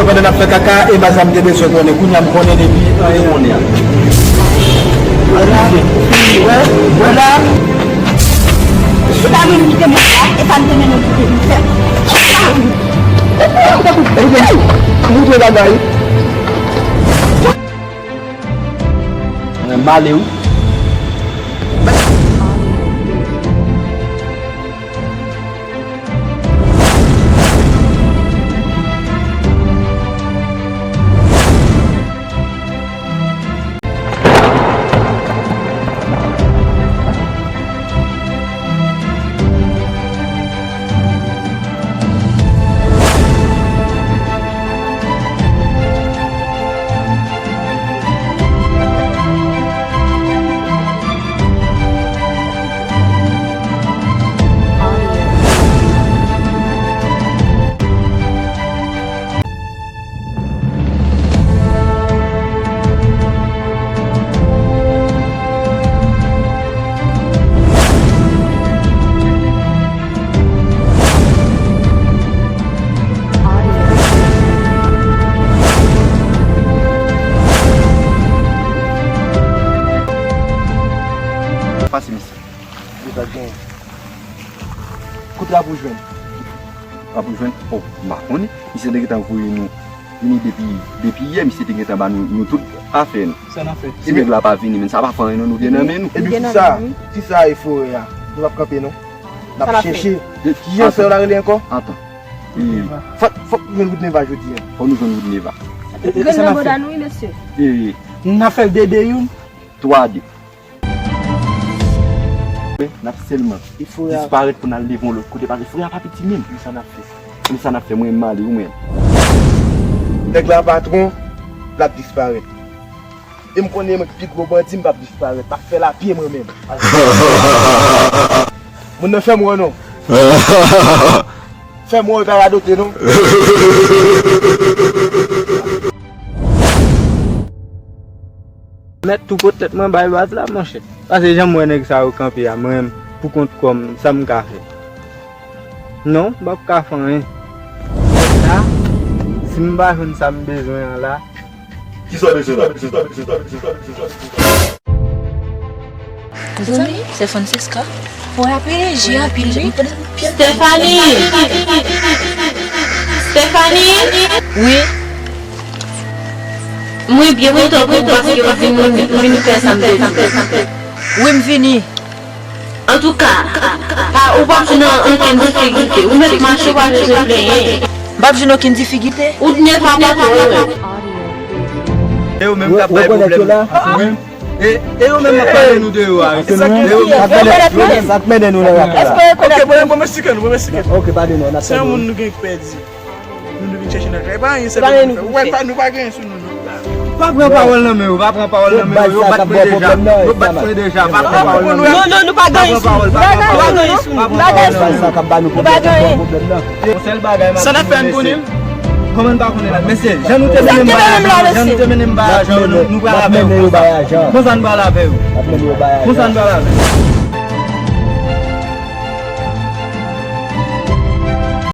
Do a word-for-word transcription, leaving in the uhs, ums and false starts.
Pandan n ap fè kaka, e ba sa m te bezwen konnen. Kounye a m konnen depi anyen konnen an. Wè, wè la. Se pa mwen ki te mete la, e pa m te mennen pou te fè. Moutre bagay. Mwen male wi. Pase, mesye. Li pa t genyen. Kote l ap ou jwenn? Ap ou jwenn? Oh, m pa konnen. Misye te gentan voye nou vini depi, depi yè, misye te gentan ba nou, nou tout afè nou. Sa n ap fè? Si nèg la pa vini, men sa pa fè anyen non, nou gen nan men nou. Epi kisa, kisa e forè a? Nou p ap kanpe non. N ap chèche. Kijan sè w la rele ankò? Antan. Fòk, fòk nou jwenn Woodneva jodi a. Fòk nou jwenn Woodneva. Ou gen nan bòda nou wi, mesye. N ap fè l de de youn. Twa de. N ap sèlman disparèt pou n al leve yon lòt kote, paske frè a pa piti menm. Men sa n ap fè. Men sa n ap fè, mwen m ale wi mwen. Nèg la patwon, l ap disparèt. E m konnen mwen ki pi gwo bandi, m p ap disparèt, m ap fè l a pye mwen menm. Moun nan fè m wè non. Fè m wè, pa radote non. Mèt tou pot tèt mwen bay baz la, monchè. Paske jan m wè nèg sa yo kanpe a, mwen menm, pou kont kò m, sa m ka fè? Non, m p ap ka fè anyen. La, si m pa jwenn sa m bezwen an la. Kisa w bezwen la? Kisa w bezwen la? Kisa w bezwen la? Zanmi, se Francesca. Ou ap rele Jean anpil, wi. Stephanie! Stephanie! Wi. Mwen byen kontan pou ou paske ou vin, ou vin fè sa m te di. Wi, m vini. Antouka, pa, ou p ap jwenn ankenn difikilte. Ou mèt mache, ou pa bezwen plenyen. M p ap jwenn okenn difikilte? Ou t nèf a pa twò, wi. E ou menm k ap bay pwoblèm. Wi. E, e yo menm m ap pale nou de yo a. E yo menm. Sa k mennen, sa k mennen nou nan rap la. Èske w rekonèt yo? Ok, bon, bon, mwen eksplike nou, bon, mwen eksplike nou. Ok, pale nou, n ap tande. Se yon moun nou gen pèdi. Nou, nou vin chèche nan kay. Pa anyen, se pa anyen nou fè. Wè, pa, nou pa gen sou nou, non. Pa pran pawòl nan men yo, pa pran pawòl nan men yo, yo bat mwen deja. Yo bat mwen deja, pa pran pawòl nan men yo. Non, non, nou pa gen sou nou. Nou pa gen sou nou. Nou pa gen sou nou. Yon sèl bagay m ap di nou, mesye. Sa n ap fè, n konnen l? Kòman n pa konnen l? Mesye, jan nou te mennen m bay ajan, jan nou te mennen m bay ajan yo, nou, nou pral avè yo konsa. Konsa n pral avè yo. Konsa n pral avè yo.